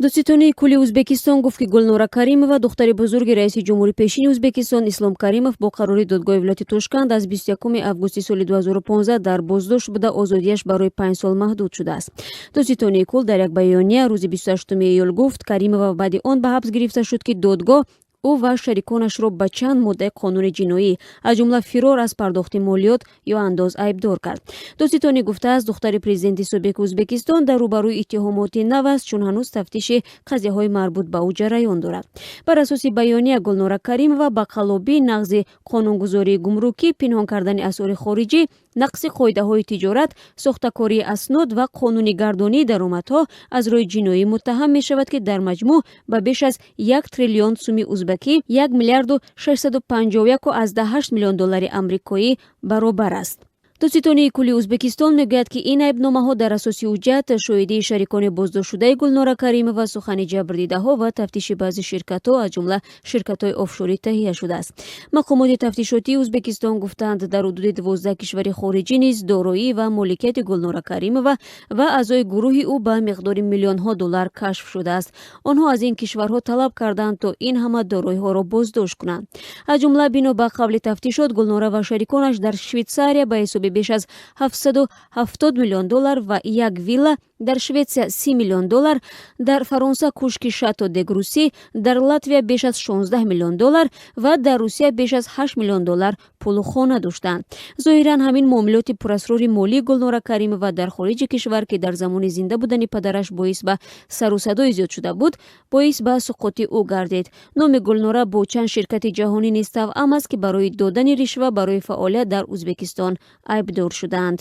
Додситонии кулли Ӯзбекистон гуфт, ки Гулнора Каримова, духтари бузурги раиси ҷумҳури пешини Ӯзбекистон Ислом Каримов, бо қарори додгоҳи вилояти Тошканд аз 21 августи соли 2015 дар боздошт буда, озодиаш барои 5 сол маҳдуд шудааст. Додситонии кул дар як баёния рӯзи 28 июл гуфт, Каримова баъди он ба ҳабс гирифта шуд, ки додгоҳ ӯ ва шариконашро ба чанд моддаи қонуни ҷиноӣ, аз ҷумла фирор аз пардохти молиёт ё андоз, айбдор кард. Додситонӣ гуфтааст, духтари президенти собиқи Ӯзбекистон дар рӯбарӯи иттиҳомоти нав аст, чун ҳанӯз тафтиши қазияҳои марбут ба ӯ ҷараён дорад. Бар асоси баёния, Гулнора Каримова ба қаллобӣ, нақзи қонунгузории гумрукӣ, пинҳон кардани асъори хориҷӣ, нақзи қоидаҳои тиҷорат, сохтакории аснод ва қонунигардонии даромадҳо аз роҳи ҷиноӣ муттаҳам мешавад, ки дар маҷмӯъ ба беш аз 1 триллион суми узбакӣ, 1 миллиарду 651,8 миллион доллари амрикоӣ баробар аст. Додситонии кулли Ӯзбекистон мегӯяд, ки ин айбномаҳо дар асоси ҳуҷҷат, шоҳидии шарикони боздоштшудаи Гулнора Каримова, сухани ҷабрдидаҳо ва тафтиши баъзе ширкатҳо, аз ҷумла ширкатҳои офшорӣ, таҳия шудааст. Мақомоти тафтишотии Ӯзбекистон гуфтаанд, дар ҳудуди 12 кишвари хориҷӣ низ дороӣ ва моликияти Гулнора Каримова ва аъзои гурӯҳи ӯ ба миқдори миллионҳо доллар кашф шудааст. Онҳо аз ин кишварҳо талаб карданд, то ин ҳама дороиҳоро боздошт кунанд. Аз ҷумла, бино ба қавли тафтишот, Гулнора ва шариконаш дар Швейтсария ба ҳисоби беш аз 770 миллион доллар ва як вилла, дар Шветсия 30 миллион доллар, дар Фаронса кӯшки Шато де Грусси, дар Латвия беш аз 16 миллион доллар ва дар Русия беш аз 8 миллион доллар пулу хона доштанд. Зоҳиран, ҳамин муомилоти пурасрори молии Гулнора Каримова дар хориҷи кишвар, ки дар замони зинда будани падараш боис ба сару садои зиёд шуда буд, боис ба суқути ӯ гардид. Номи Гулнора бо чанд ширкати ҷаҳонӣ низ тавъам аст, ки барои додани ришва барои фаъолият дар Ӯзбекистон айбдор шудаанд.